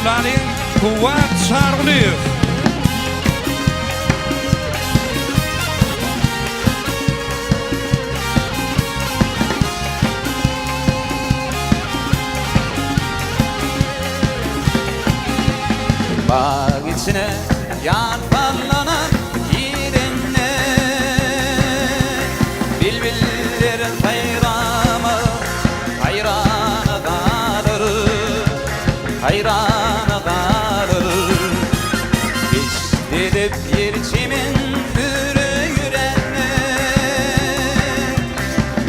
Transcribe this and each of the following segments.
Garşylalyň Kuwwat Çarygulyýew. Bag içine ýar sallanan ýerinde Bilbiller saýrama haýrana galar, haýrana galar. Eşdilip ýer çemen süre ýürende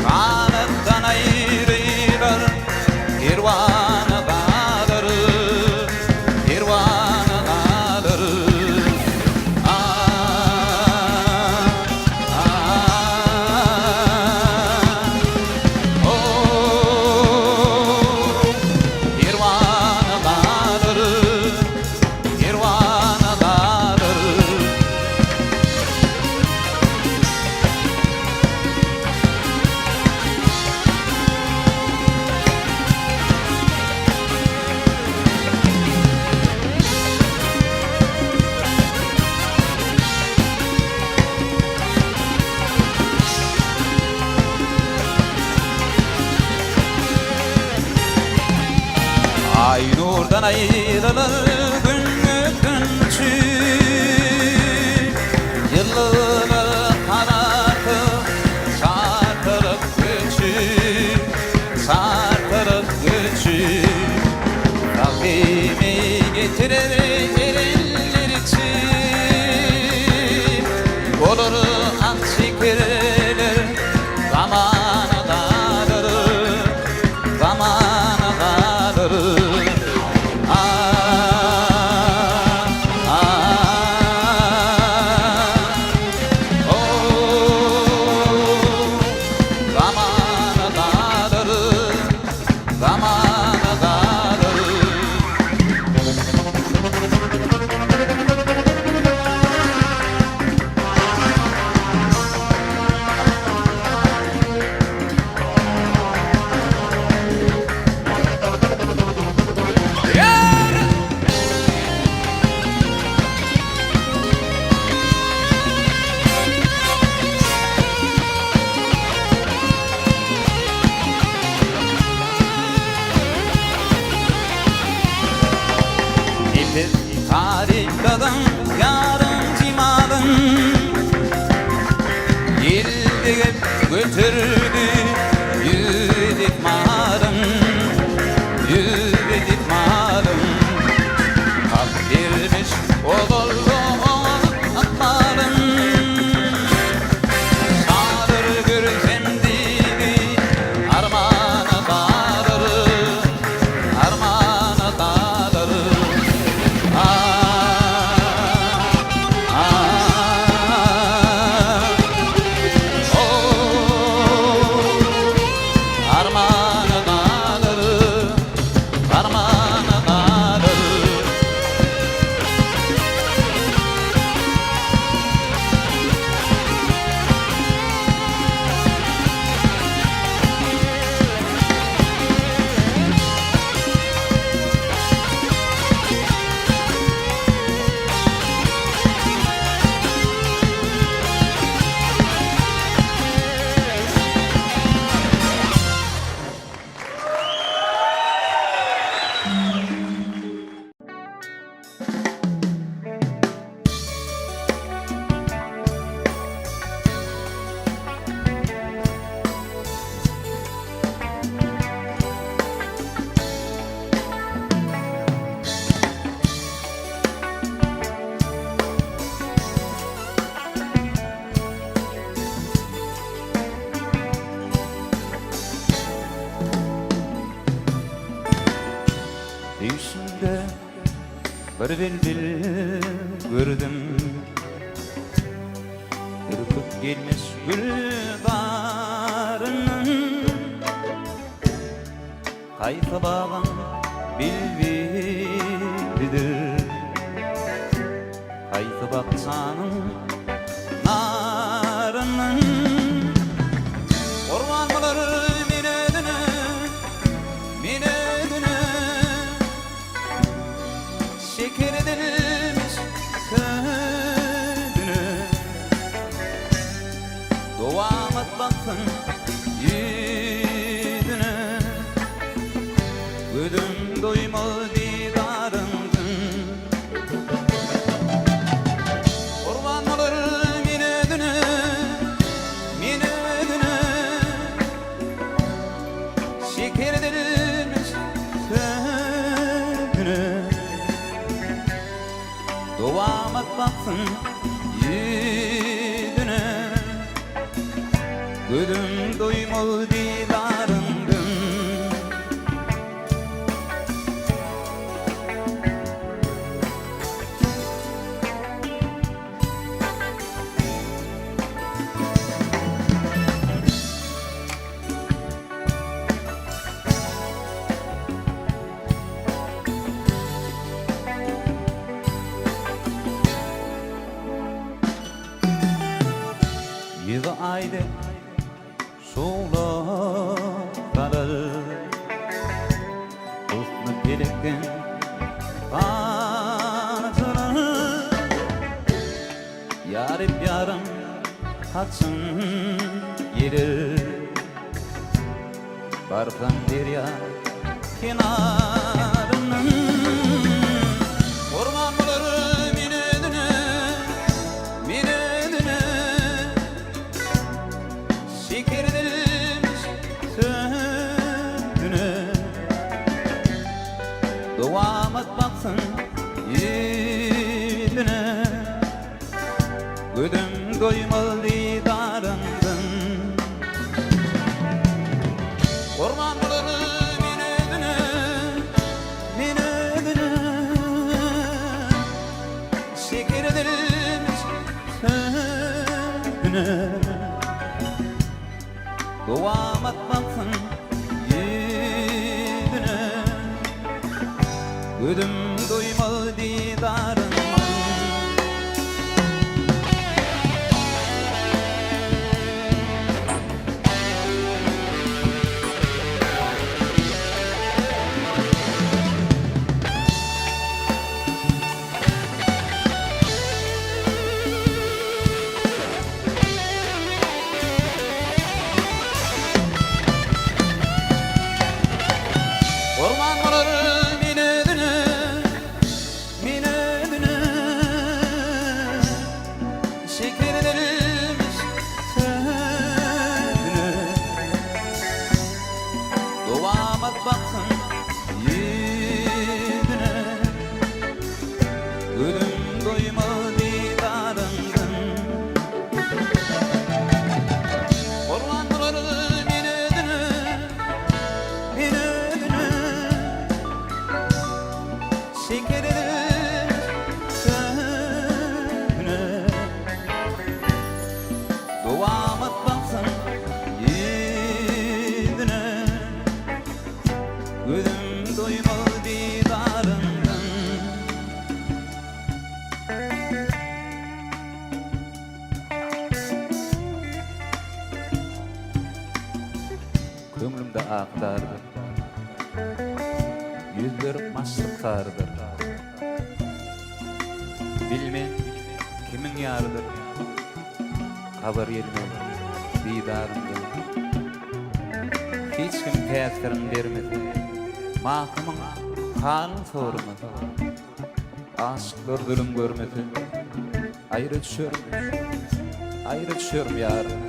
Ganatdan aýrylar perwana galar, perwana galar. Ah, ah, oh, perwana galar, perwana galar. Aý nurdan aýrylar gün ötünçi, Ýyllar ganaty çartyryp göçi, Çartyryp göçi. Taglymy getirer erenler üçin, Olar ah çekerler, zamana galar, Zamana galar. Ah, ah, oh, zamana galar, zamana galar. Nepes tarypladyň ýaryň jemalyn, Ýel degip göterdi ýüz malyn, Ýüz malyn. Hak bermiş ozal oňa ykbalyn, Çadyr görsem diýdi armana galar, Armana galar. Ah, ah, oh, armana galar, armana galar. Düýşümde bir bilbil gördüm, Ürküp gelmiş gül baryndan. Haýsy bagyň bilbilidir, Haýsy bakjanyň naryndan. Gurban bolar men özüne, men özüne. baksyn ýüzüne. Gözüm doýmaz didaryňdan. Ýüzi aýdy şugla salar. Husny pelekden saçylar. Ýaryp ýarym haçan geler. Barsam derýa kenaryndan. Horman bolar men özüne, men özüne. Şeker edilmiş sözüne. Dowamat baksyn ýüzüne. Gözüm doýmaz didaryňdan. Gurban bolar men özüne, men özüne. Şeker edilmiş sözüne. Dowamat baksyn ýüzüne. Gözüm doýmaz didaryňdan. Gurban bolar men özüne, men özüne. Şeker edilmiş sözüne. Dowamat baksyn ýüzüne. Gözüm doýmaz didaryňdan. Gurban bolar men özüne, men özüne. Şeker edilmiş sözüne. Dowamat baksyn ýüzüne. Gözüm doýmaz didaryňdan. Köňlümde ak dardyr. Ýüzlerim maşryk sarydyr. Bilmen kimiň ýarydyr. Habar gelmez didarymdan. Hiç kim täsirin bermese, Mahymyň halyn soramasa, Aşyklar zulum görmese, Aýra düşerin, aýra düşerin ýarym.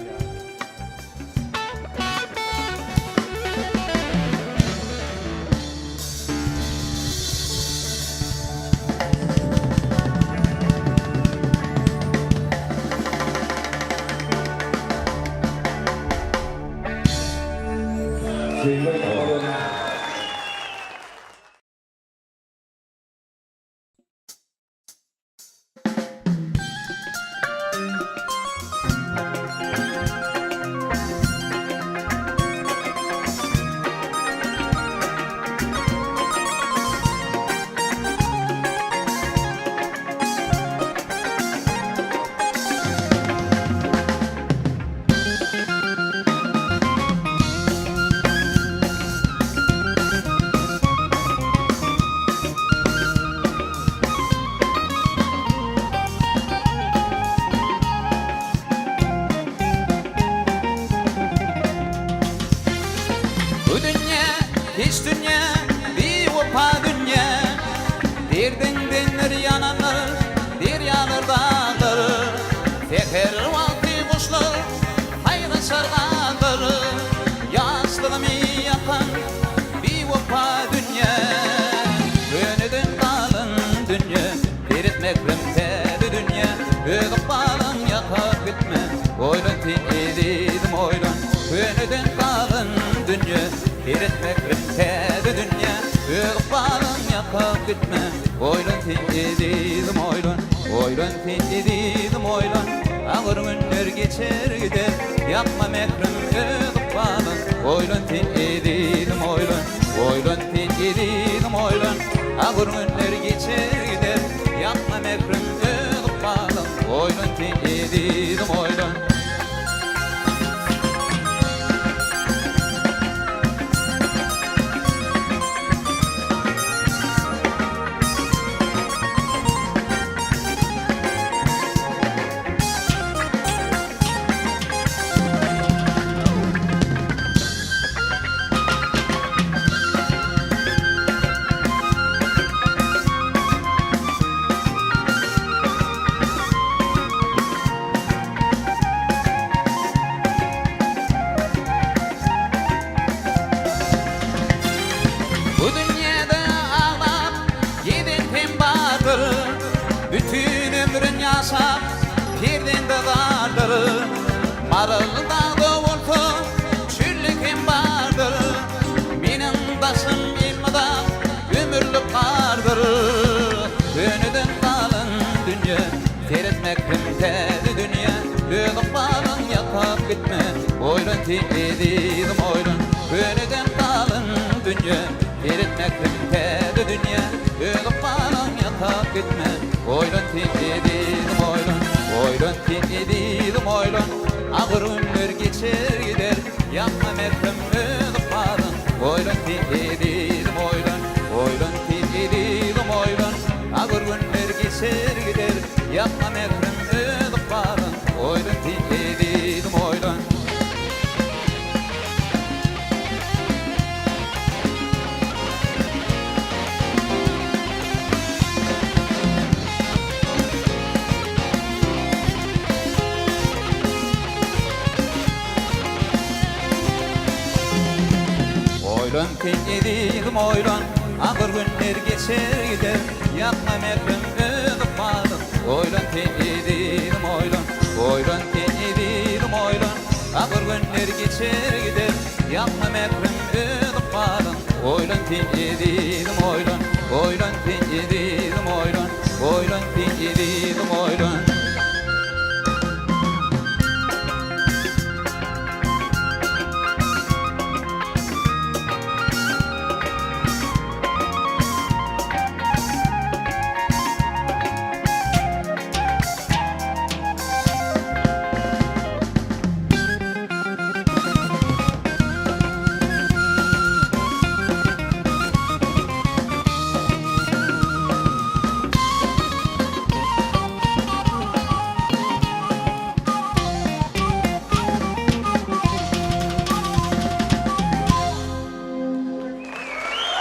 Bu dünýä, hiç dünýä, biwepa dünýä. Derdiňdendir ýananlar, derýalar, daglar. Säher wagty guşlar saýraşar gazlar. Ýaşlygymy ýakan biwepa dünýä. Köneden galan dünýä, seretmekrem täze dünýä. gitme. Oýlan sen ezizim oýlan, Oýlan sen ezizim oýlan. Agyr günler geçer gider, Ýakma mährim öz ykbalyň. Oýlan sen ezizim oýlan, Oýlan sen ezizim oýlan. Agyr günler geçer gider, Ýakma mährim öz ykbalyň. Oýlan sen ezizim oýlan. Bu dünýede aglap gezen hem bardyr, Bütin ömrün ýaşap perzende zardyr. Maral dagda bolsa çöllük hem bardyr, Meniň daşym elmydam ömürlik gardyr. Köneden galan dünýe Seretmek hem täze dünýä, Öz ykbalyň ýakap gitme. Oýlan sen ezizim oýlan, Köneden galan dünýä. Seretmek hem täze dünýä, Öz ykbalyň ýakap gitme. Oýlan sen ezizim oýlan, Oýlan sen ezizim oýlan. Agyr günler geçer gider, Ýakma mährem öz ykbalyň. Oýlan sen ezizim oýlan, Oýlan sen ezizim oýlan. Agyr günler geçer gider, Ýakma mährim öz ykbalyň, Oýlan sen ezizim oýlan. Oýlan sen ezizim oýlan, Agyr günler geçer gider, Ýakma mährim öz ykbalyň. Oýlan sen ezizim oýlan, Oýlan sen ezizim oýlan, Agyr günler geçer gider, Ýakma mährim öz ykbalyň. Oýlan sen ezizim oýlan, Oýlan sen ezizim oýlan, Oýlan sen ezizim oýlan.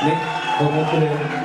Men hormat bilen.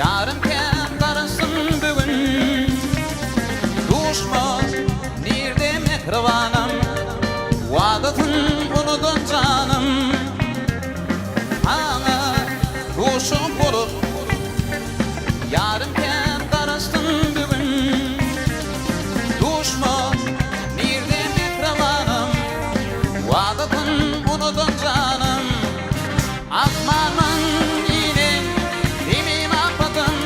Ýarym kän garaşdym bu gün Duşma nirde mähribanym Wadasyn unudan janym Saňa duşup bolup Ýarym kän garaşdym bu gün Duşma nirde mähribanym Wadasyn unudan janym Asmandan inen zemin apatyn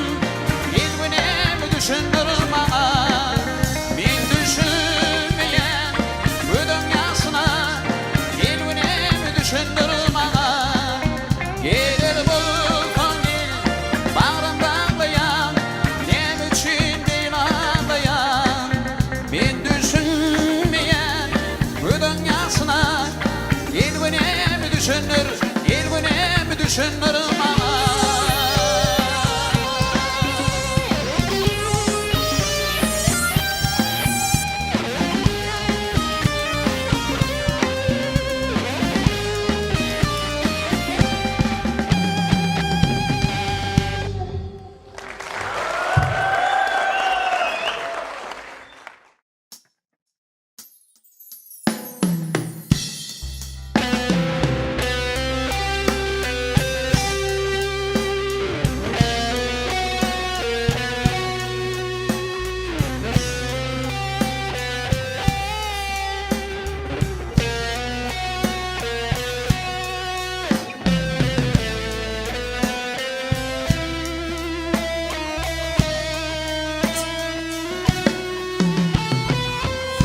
Il-günem düşündir maňa. Men düşünmeýän gözüň ýaşyna, Il-günem düşündir maňa. Geler bolsaň gel, bagrym daglaýan, Näme üçin beýle aglaýan? Men düşünmeýän gözüň ýaşyna, Il-günem düşündir, il-günem düşündir maňa.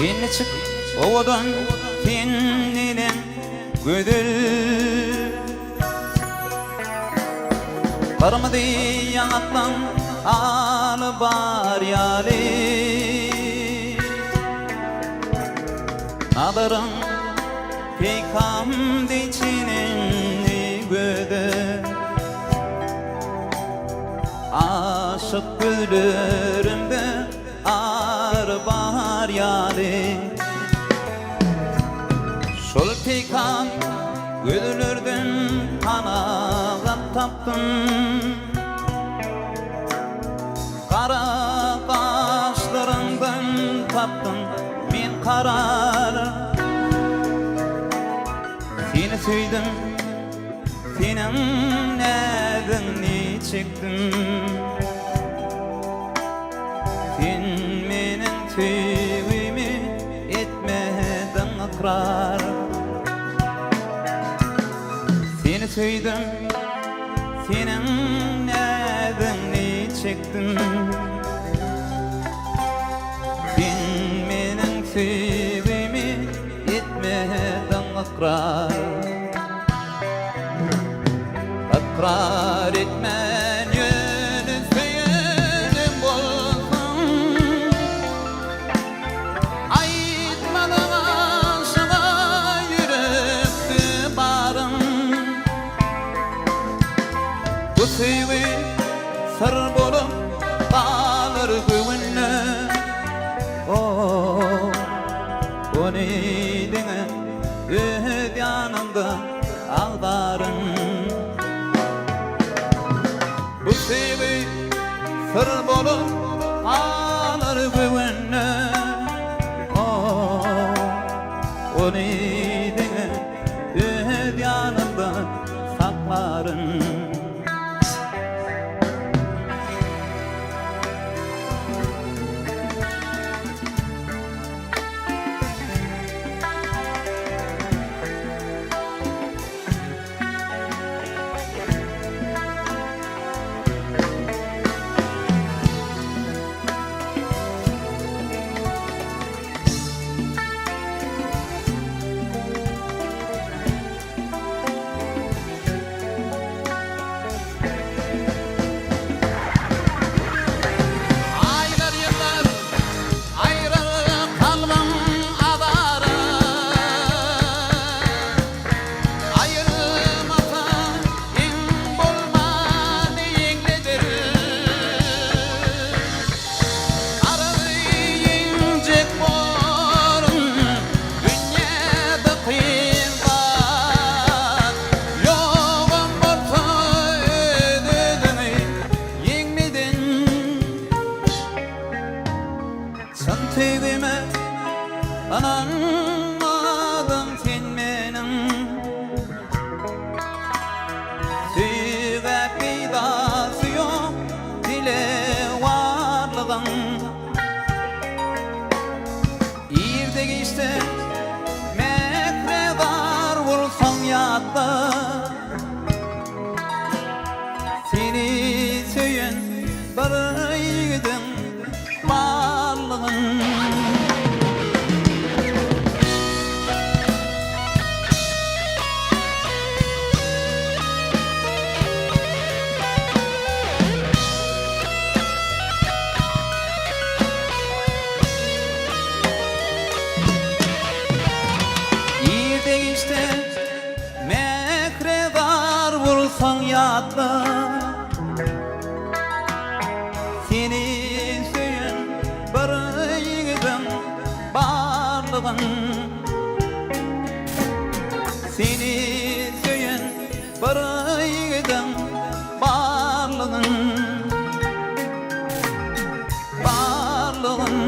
Sen niçik owadan, sen neneň gözel. Gyrmyzy ýaňaklaň haly bar ýaly. Nazaryň peýkam deý çenenli gözel. Aşyk gözlerimde ar bar ýaly. Şol peýkam gözlerden kanagat tapdym. Gara gaşlaryňdan tapdym men karar. Seni söýdüm, seniň näziňi çekdim. Sen meniň söýgimi etmediň ykrar. Seni söýdüm, seniň näziňi çekdim. Sen meniň söýgimi etmediň ykrar. Ykrar etmän ýöne söýenem bolsaň, Aýtmalyň aşyga ýürekde baryň. Bu söýgi syr bolup galar göwünde, Oh, ony diňe öz ýanymda agzaryn. Bu söýgi syr bolup galar göwünde, Oh, ony diňe öz ýanymda saklaryn. Seni söýen bir ýigidiň barlygyn Barlygyn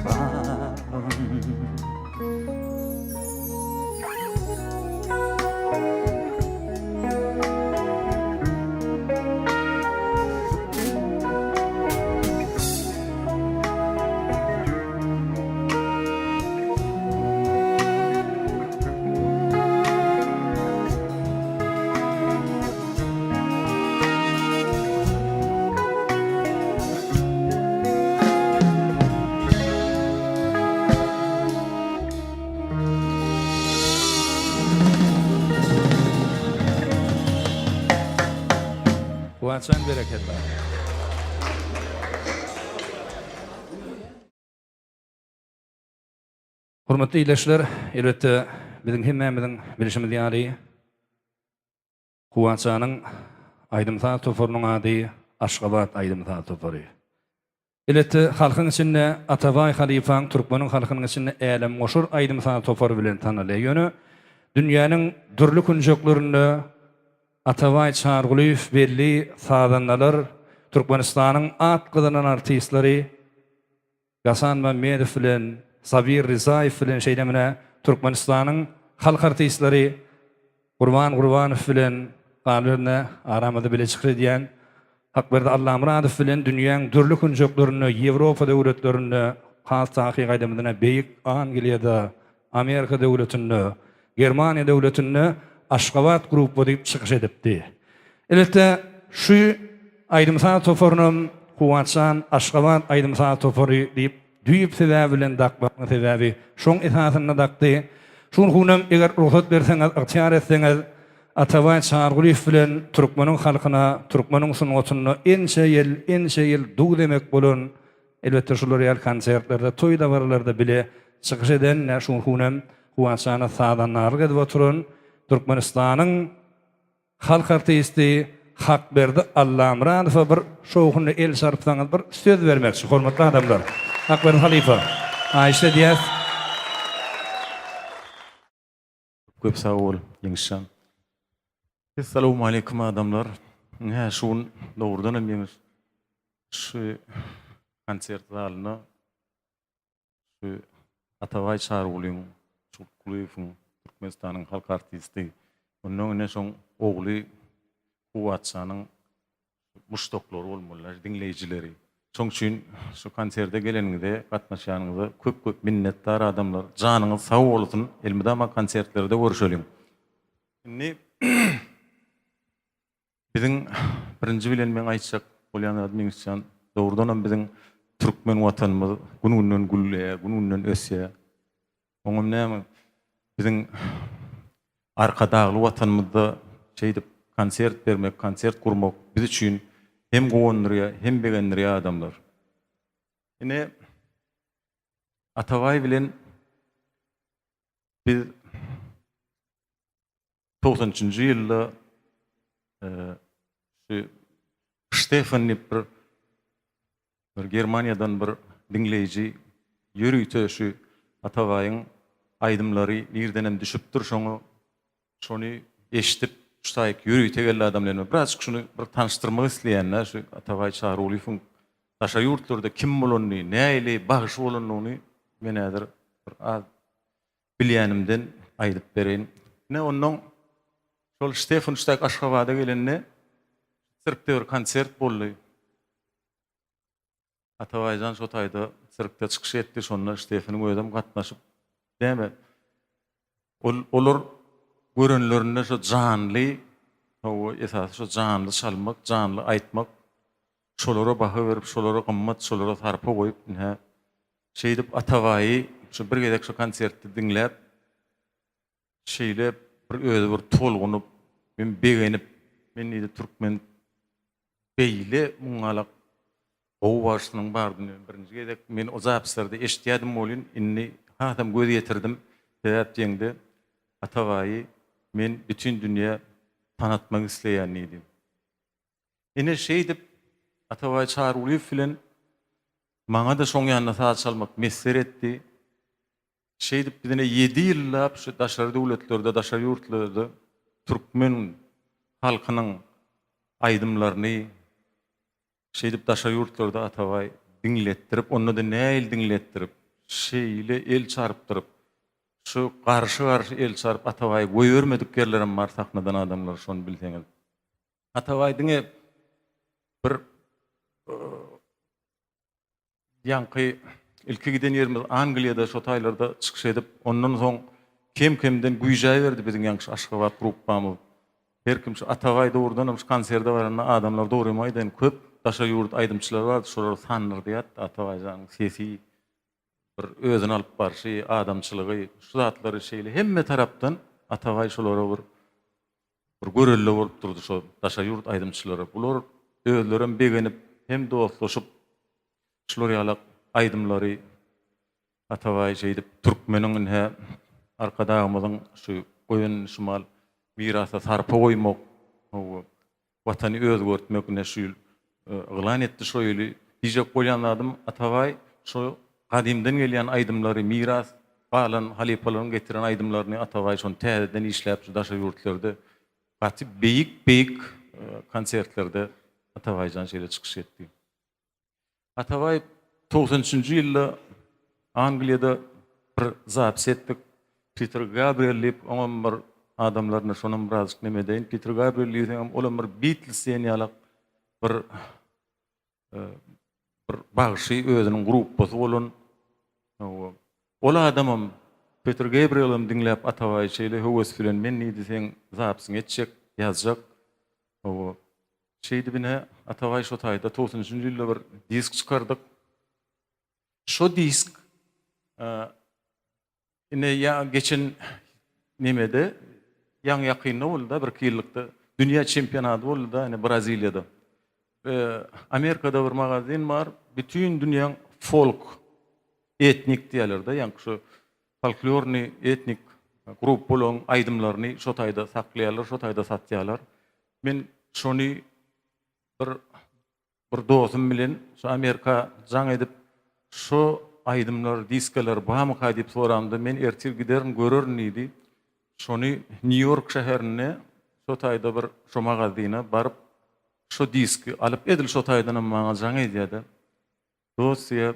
Barlygyn. Guwançjan berekella. Hormatly ildeşler, elbetde biziň hemmämiziň bilşimiz ýaly, Guwançjanyň aýdym-saz toparynyň ady Aşgabat aýdym-saz topary. Elbetde, halkyň içinde Atabaý halypaň türkmeniň halkynyň içinde Älemgoşar aýdym-saz topary bilen tanalýar. Ýöne dünýäniň dürli künjeklerinde Atabaý Çargulyýew belli sazandalar, Türkmenistanyň at gazanan artistleri Gasan Mämmedow bilen, Sabir Rizaýew bilen şeýle mine Türkmenistanyň halk artistleri Gurban Gurbanow bilen galyberende aramyzda bile çykyş edýän Hakberdi Allamyradow bilen dünýäň dürli künjeklerinde, Ýewropa döwletlerinde, has takyk aýdamyzda Beýik Angliýada, Amerika döwletinde, Germaniýa döwletinde Aşgabat gruppa diýip çykyş edipdi. Elbetde, şu aýdym-saz toparynam Kuwwatjan Aşgabat aýdym-saz topary diýip düýp sebäbi bilen dakmagyň sebäbi şoň esasynda dakdy. Şu gün hunem eger rugsat berseňiz, ygtyýar etseňiz, Atabaý Çargulyýew bilen türkmeniň halkyna, türkmeniň sungatynda ençe ýyl, ençe ýyl duz emek bolan, elbetde şular ýaly konsertlerde, toý-dabaralarda bile çykyş eden, şu gün hunem Kuwwatjana sazandarlyk edip oturan Türkmenistanyň Halk artisti Hakberdi Allamyradowa bir şowhunly el çarpsaňyz bir söz bermekçi hormatly adamlar. Hakberdi halypa haýyşt edýäs. Köp sag bol Ýeňişjan. Essalawmaleýkum adamlar. Ynha şu gün dogrudan hem Ýeňiş şu konsert zalynda Şu Atabaý Çarygulyň, Çurtgulyýewiň, Türkmenistanyň halk artisti, ondan ine şoň ogly Kuwwatjanyň muşdaklary bolmalylar, diňleýjileri. Şoň üçin şu konserte geleniňize, gatnaşýanyňyza köp-köp minnetdar adamlar. Janyňyz sag bolsun, elmydama konsertlerde görüşeliň. Indi Biziň birinji bilen meň aýtjak bolýan zadym Ýeňişjan, dogrudanam biziň türkmen watanymyz gün-günden gülleýär, gün-günden ösýär. Oňam näme biziň Arkadagly watanymyzda şeýdip konsert bermek, konsert gurmak biz üçin hem guwandyrýar, hem begendirýär adamlar. Ine Atabaý bilen biz 93 üçünji ýylda şu Ştefan diýip bir bir Germaniýadan bir diňleýji ýörite şu Atabaýyň aýdymlary nirdenem düşüpdir şoňa şony eşidip şu taýyk ýörite geldi adam bilen birazjyk şuny bir tanyşdyrmak isleýän-dä şu Atabaý Çarygulyýewiň daşary ýurtlarda kim bolanyny, nähili bagşy bolanyny men häzir bir az bilýänimden aýdyp bereýin. Ine onnoň şol Ştefan Ştak Aşgabada gelende sirkde bir konsert boldy. Atabaýjan şo taýda sirkde çykyş etdi, şonda Ştefanyň özem gatnaşyp, näme ol olar görenlerinde şo janly, hawa esasy şo janly çalmak, janly aýtmak şolara baha berip, şolara gymmat, şolara sarpa goýup, ine Şeýdip Atabaýy şu bir gezek şu konsertde diňläp, şeýle bir özi bir tolgunyp, men begenip, men diýdi türkmen beýle muňňalak gowy bagşysynyň bardyny men birinji gezek men o zapislerde eşitýädim welin indi hasam göz ýetirdim. Sebäp diýeňde Atabaýy men bütin dünýä tanatmak isleýän diýdi. Ine şeýdip Atabaý Çarygulyýew bilen. Maňa-da şoň ýanynda saz çalmak miýesser etdi. Şeýdip biz ine ýedi ýyllap şu daşary döwletlerde, daşary ýurtlarda türkmen halkynyň aýdymlaryny şeýdip daşary ýurtlarda Atabaý diňletdirip, onda-da nähili diňletdirip, şeýle el çarpdyryp, şu garşy-garşy el çarp Atabaýy goýbermedik ýerlerem bar sahnadan adamlar şony bilseňiz. Atabaý diňe bir Ýaňky ilki giden ýerimiz Angliýada şo taýlarda çykyş edip, ondan soň kem-kemden güýjäýberdi biziň ýaňky şu Aşgabat gruppamyz. Her kim şu Atabaý dogrudanam şu konserde baranda adamlar dogrymy aýdaýyn köp daşary ýurt aýdymçylary bardy şolar sandyrdaýardy Atabaýjanyň sesi bir özüni alyp barşy, adamçylygy şu zatlary şeýle hemme tarapdan Atabaý şolara bir Bir görelde bolup durdy şo daşary ýurt aýdymçylary. Bular özlerem begenip hem dostlaşyp şular ýalak aýdymlary Atabaý şeýdip türkmeniň ine Arkadagymyzyň şu goýan şumal mirasa sarpa goýmak hawa Watany özgertmek ine şu ýyl yglan etdi şo ýyly. Diýjek bolýan zadym Atabaý şo gadymdan gelýän aýdymlary miras galan halypalaryň getiren aýdymlaryny Atabaý şony täzeden işläp şu daşary ýurtlarda gaty beýik beýik konsertlerde Atabaýjan şeýle çykyş etdi. Atabaý 93 üçünji ýylda Angliýada bir zapis etdik. Peter Gabriel diýip, oňam bir adamlaryna şonam birazjyk neme edeýin. Peter Gabriel diýseňem, olam bir Beatles diýen ýalak bir bir bagşy, özüniň gruppasy bolan. Ol adamam Peter Gabrielem diňläp Atabaýy şeýle höwes bilen men diýdi seň zapisiňi etjek, ýazjak. Hawa. Şeýdip ine, Atabaý şo taýda 93 nji ýylda bir disk çykardyk. Şo disk ine ýa geçen nemede ýaňy ýakynda boldy-da, birki ýyllykda dünýä çempionaty boldy-da, ine Braziliýada. Amerikada bir magazin bar, bütin dünýäň folk, etnik diýýärler-de, ýaňky şo folklornyý etnik gruppalaryň aýdymlaryny şo taýda saklaýarlar, şo taýda satýarlar. Men şony bir bir dostum bilen şu Amerika jaň edip, şo aýdymlar, diskalar barmyka diýip soramda, men ertir giderin, görerin diýdi. Şony Nýu-Ýork şäherinde şo taýda bir şo magazyna baryp, şo diski alyp, edil şo taýdanam maňa jaň edýär-de, Dost diýýär,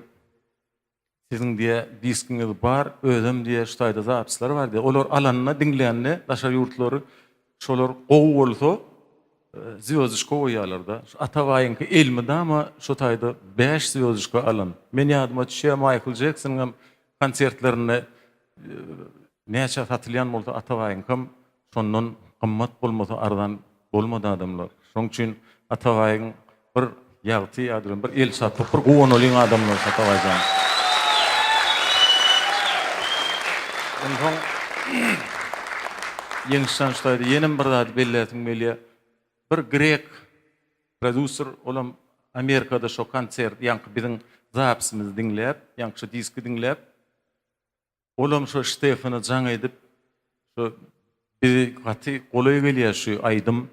siziň diýýär, diskiňiz bar, özem diýýär, şu taýda zapisler bar diýýär. Olar alanda, diňlände daşary ýurtlary şolar gowy bolsa, zwýozdyçka goýýarlar-da. Şu Atabaýyňky elmydama şo taýda bäş zwýozdyçka alan. Men ýadyma düşýär, Maýkl Jeksonyňam konsertlerinde Näçä satylýan bolsa Atabaýyňkam şondan gymmat bolmasa arzan bolmady adamlar. Şoň üçin Atabaýyň bir ýagty ýa bir el çarpyp bir guwanalyň adamlar Atabaýjan. Onsoň Ýeňişjan şu taýda ýenem bir zady belläsim gelýär. Bir grek produser olam Amerikada şo konsert ýaňky biziň zapisimizi diňläp ýaňky şo diski diňläp Olam şo Ştefana jaň edip, şo bizi gaty golaý gelýär şu aýdym,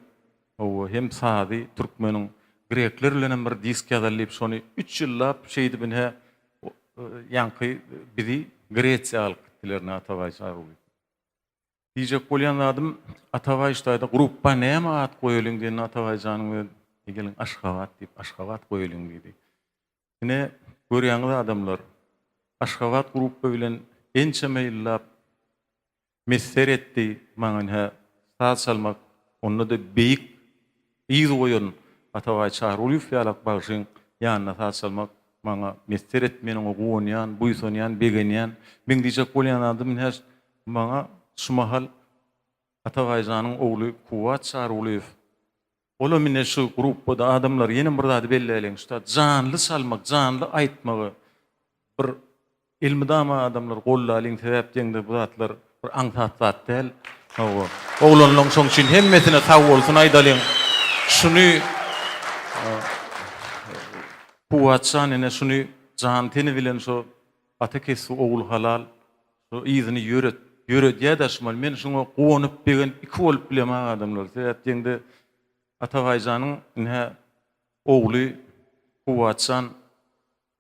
hawa, hem sazy türkmeniň, grekler bilenem bir disk ýazaly diýip şony üç ýyllap şeýdip ine ýaňky bizi Gresiýa alyp gitdiler ine Atabaý Çarygulyýew. Diýjek bolýan zadym Atabaý şu taýda gruppa näme at goýalyň diýende Atabaý janyň özi geliň Aşgabat diýip Aşgabat goýalyň diýdi. Ine, görýäňiz adamlar, Aşgabat gruppa bilen ençeme ýyllap messer etdi maňa ine saz çalmak, onda-da beýik yz goýan Atabaý Çarygulyýew ýalak bagşyň ýanynda saz çalmak maňa messer etdi, men oňa guwanýan, buýsanýan, begenýän. Meň diýjek bolýan zadym ine maňa şu mahal Atabaýjanyň ogly Kuwwat Çarygulyýew Olam ine şu gruppada adamlar ýene bir zady belläliň şu zat janly çalmak janly aýtmagy bir elmydama adamlar gollalyň sebäp diýeňde bu zatlar bir aňsat zat däl hawa oglanlaň şoň üçin hemmesine sag bolsun aýdalyň şuny Kuwwatjan ine şuny jan teni bilen şo ata kesbi ogul halal şo yzyny ýöret ýöredýädä şumal men şuňa guwanyp begenip iki bolup bilemok adamlar sebäp diýeňde Atabaýjanyň ine ogly Kuwwatjan.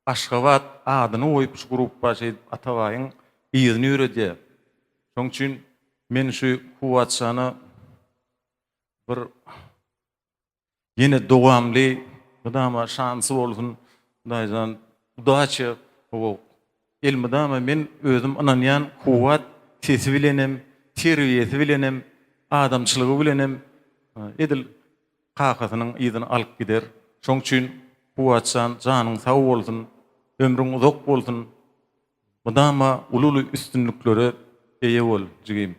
Aşgabat adyny goýup şu gruppa şeýdip Atabaýyň yzyny ýöredýär. Şoň üçin men şu Kuwwatjana bir ýene dowamly mydama şansy bolsun Hudaýjan udaça hawa elmydama men özüm ynanýan Kuwwat sesi bilenem terbiýesi bilenem adamçylygy bilenem edil kakasynyň yzyny alyp gider. Şoň üçin Kuwwatjan janyň sag bolsun, ömrüň uzak bolsun, mydama uly-uly üstünliklere eýe bol jigim.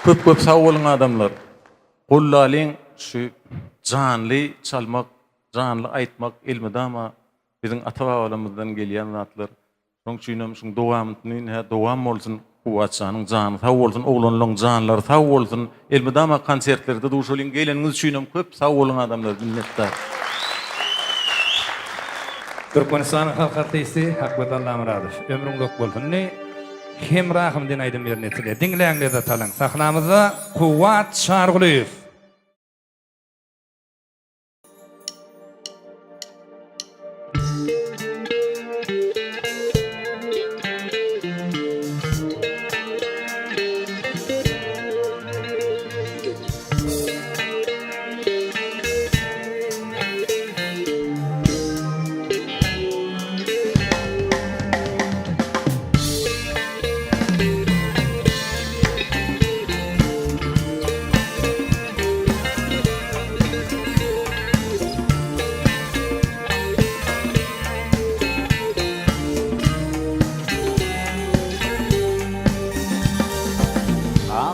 Köp köp sag boluň adamlar. Gollalyň şu janly çalmak, janly aýtmak elmydama biziň ata-babalarymyzdan gelýän zatlar. Şoň üçinem şuň dowamyny ynha dowam bolsun Kuwwatjanyň jany sag bolsun oglanlaň janlary sag bolsun elmydama konsertlerde duşalyň geleniňiz üçinem köp sag boluň adamlar minnetdar. Türkmenistanyň halk artisti Hakberdi Allamyradow ömrüň uzak bolsun indi Hemrahym diýen aýdym ýerine ýetirilýär diňläň lezzet alyň sahnamyzda Kuwwat Çarygulyýew.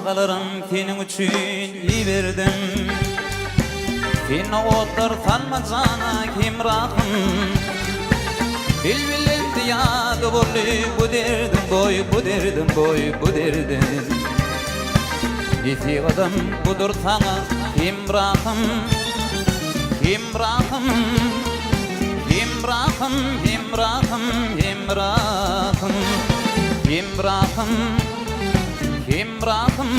Agalarym seniň üçin iberdim. Sen otlar salma jana hemrahym. Bilbilim zyýada boldy bu derdim boý bu derdim boý bu derdim. Nesihatam budur saňa hemrahym Hemrahym Hemrahym Hemrahym Hemrahym Hemrahym Hemrahym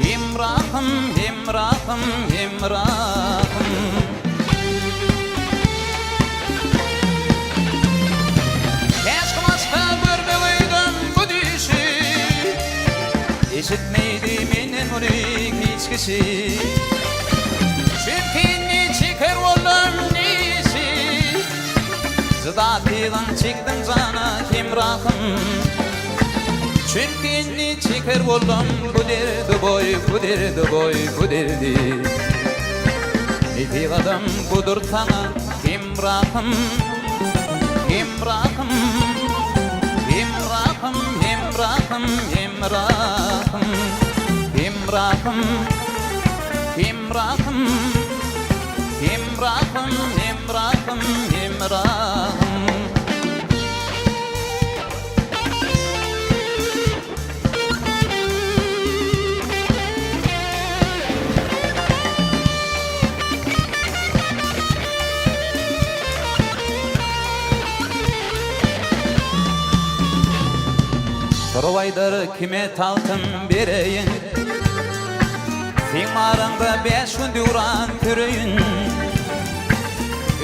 Hemrahym Hemrahym Hemrahym. Käşgä başga görmegeýdim bu düýşi, Eşitmeýdi menden muny hiç kişi. Çünki indi çeker boldum nişi, Jyda tygyň çekdim jana hemrahym. Çünki indi çeker boldum bu derdi boý, bu derdi boý, bu derdi. Nesihatam budur saňa hemrahym. Hemrahym, hemrahym, hemrahym, hemrahym, hemrahym, hemrahym, hemrahym, hemrahym, hemrahym. Sorup aýdar kime tagtym bereýin Seň baraňda bäş gün döwran süreýin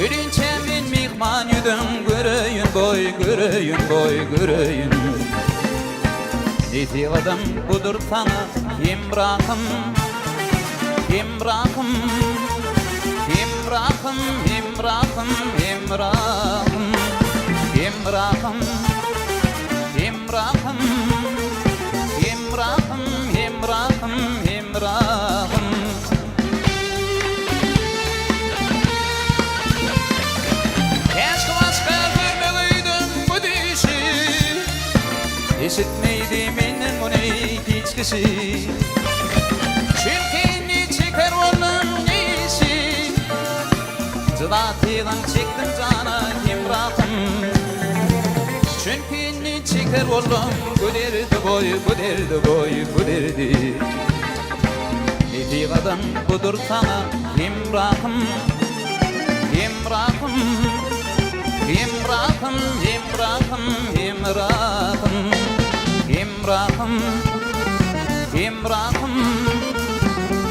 Ölinçä men myhman ýüzüň göreýin Goý göreýin goý göreýin Nesihatam budur saňa hemrahym Hemrahym Hemrahym Hemrahym Hemrahym Hemrahym Hemrahym Hemrahym Hemrahym Hemrahym. Käşgä başga görmegeýdim bu düýşi, Eşitmeýdi menden muny hiç kişi. Çünki indi çeker boldum işi, Jyda tygyň çekdim jana hemrahym. Çünki indi çeker boldum bu derdi goý, bu derdi goý, bu derdi. Nesihatam budur saňa hemrahym, Hemrahym, hemrahym, hemrahym, hemrahym, Hemrahym, hemrahym,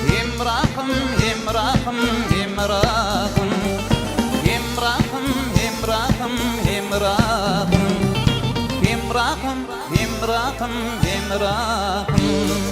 hemrahym, hemrahym. Hemrahym, hemrahym, Hemrahym, hemrahym, hemrahym, Hemrahym, hemrahym, hemrahym.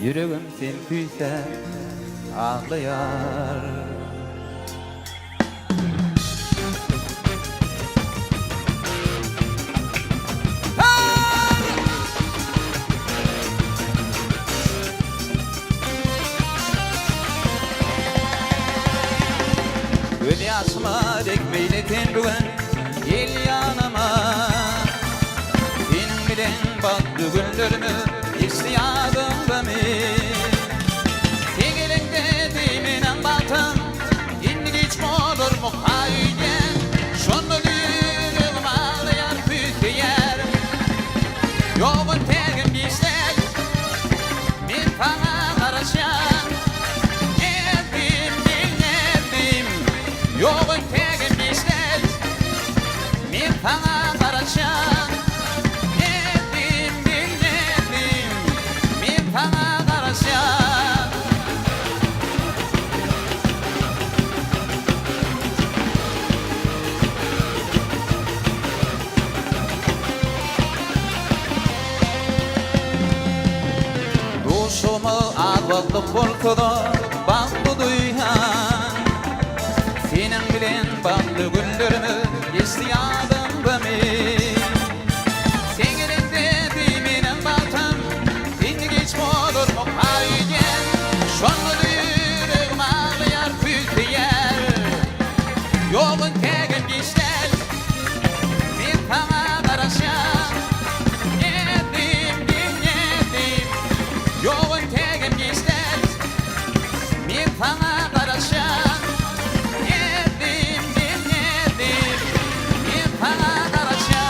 Ýüregim sen küýsäp aglaýar. Göz ýaşyma dek beýle sen bu gün gel ýanyma. Seniň bilen bagtly günlerimiz geçdi ýadyňdamy? Sen geleňde diýmenem bagtym, indi giç bolarmyka öýdýän. Şonda ýüregim aglaýar, küýseýär. Ýok entegem giç däl, men saňa garaşýan. Nätdim, men nätdim, ýok entegem giç däl. Men saňa garaşýan. Nätdim, men nätdim, men saňa garaşýan. Duşuma az wagtlyk bolsa-da bagtly duýýan. Seniň bilen bagtly günlerimiz geçdi ýadyňdamy? Sen geleňde menem bagtym, indi giç bolarmyka öýdýän. Şonda ýüregim aglaýar, küýseýär. Ýok entegem giç däl, men saňa garaşýan. Nätdim, men nätdim, ýok entegem giç däl. Men saňa garaşýan. Nätdim, men nätdim, men saňa garaşýan.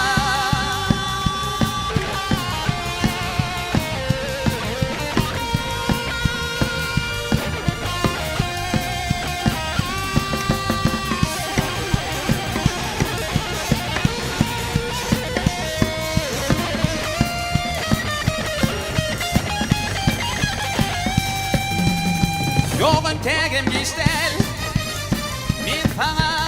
Ýok entegem giç däl, men saňa.